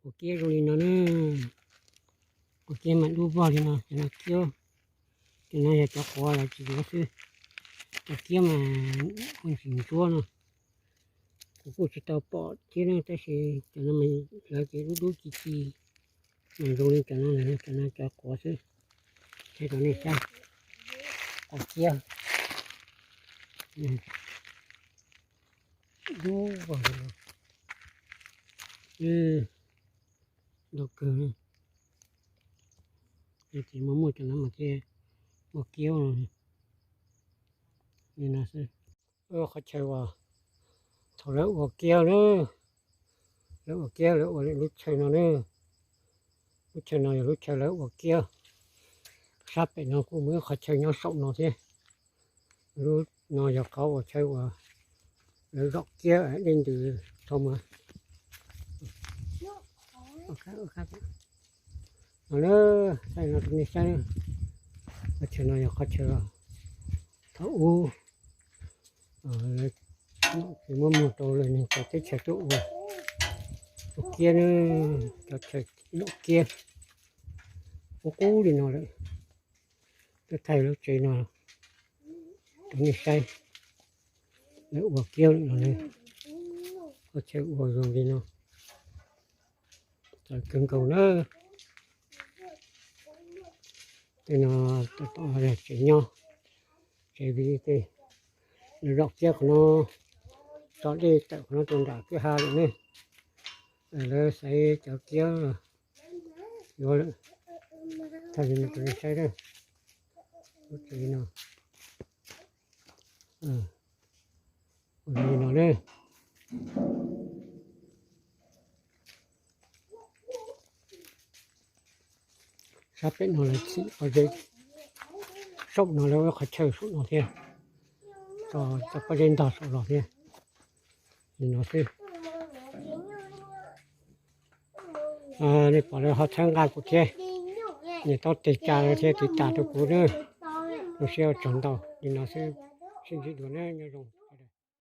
Ua kiab zoo li no na, ua kiab mas dub vog li no, cov no kiab, cov no yog cov quav los tsis yuav xwb. Cov kiab mas ua ntsis ntsuab no, kuv kuj tsis tau pom thiab na, tab sis cov no mas lawv ces dub dub ci ci, mas zoo li cov no, cov no cov quav xwb. Saib rau nej saib, quav kiab dub vog li no. Ntau kawg. Ces muaj muaj cov no mas thiaj ua kiab li no xwb. Qhov chaw uas thaum lawv ua kiab na, lawv ua kiab lawv ua lub chaw no na. Lub chaw no yog lub chaw lawv ua kiab. Sab pem no kuj muaj ib qhov chaw nyob saum no thiab. Lub no yog qhov uas chaw uas lawv zom kiab dej ntws thaum ub. No na, saib no rau nej saib, qhov chaw no yog qhov chaw thaum ub tsis muaj muag rau lawv neeg txawv teb chaws tuaj ua, ua kiab na, cov chaw noj kiab qub qub li no lawm. Tuaj thaij lub tsev no rau nej saib, lawv ua kiab lawm no, qhov chaw ua zoo li no, txawv kawg nkaus na. Tej no tom tsev nyob, tsev vim tej, lawv zom kiab qhov no, tso dej tawm qhov no rau nram kwj ha lawm ne. Lawv xaiv cov kiab yuav lawm. Thaij li no rau nej saib, lub tsev no, ua li no na. Sab pem no lawv txhim pob zeb, saum no lawv ua qhov chaw saum no thiab, tso pob zeb ntog saum los thiab. Li no xwb. Nej pom lawm ho txhawb nqa kuv thiab, nias taub teg tsa lawm thiab tiv tas rau kuv na. Zoo siab ua tsaug ntau, li no xwb, sib ntsib dua na, nyob zoo.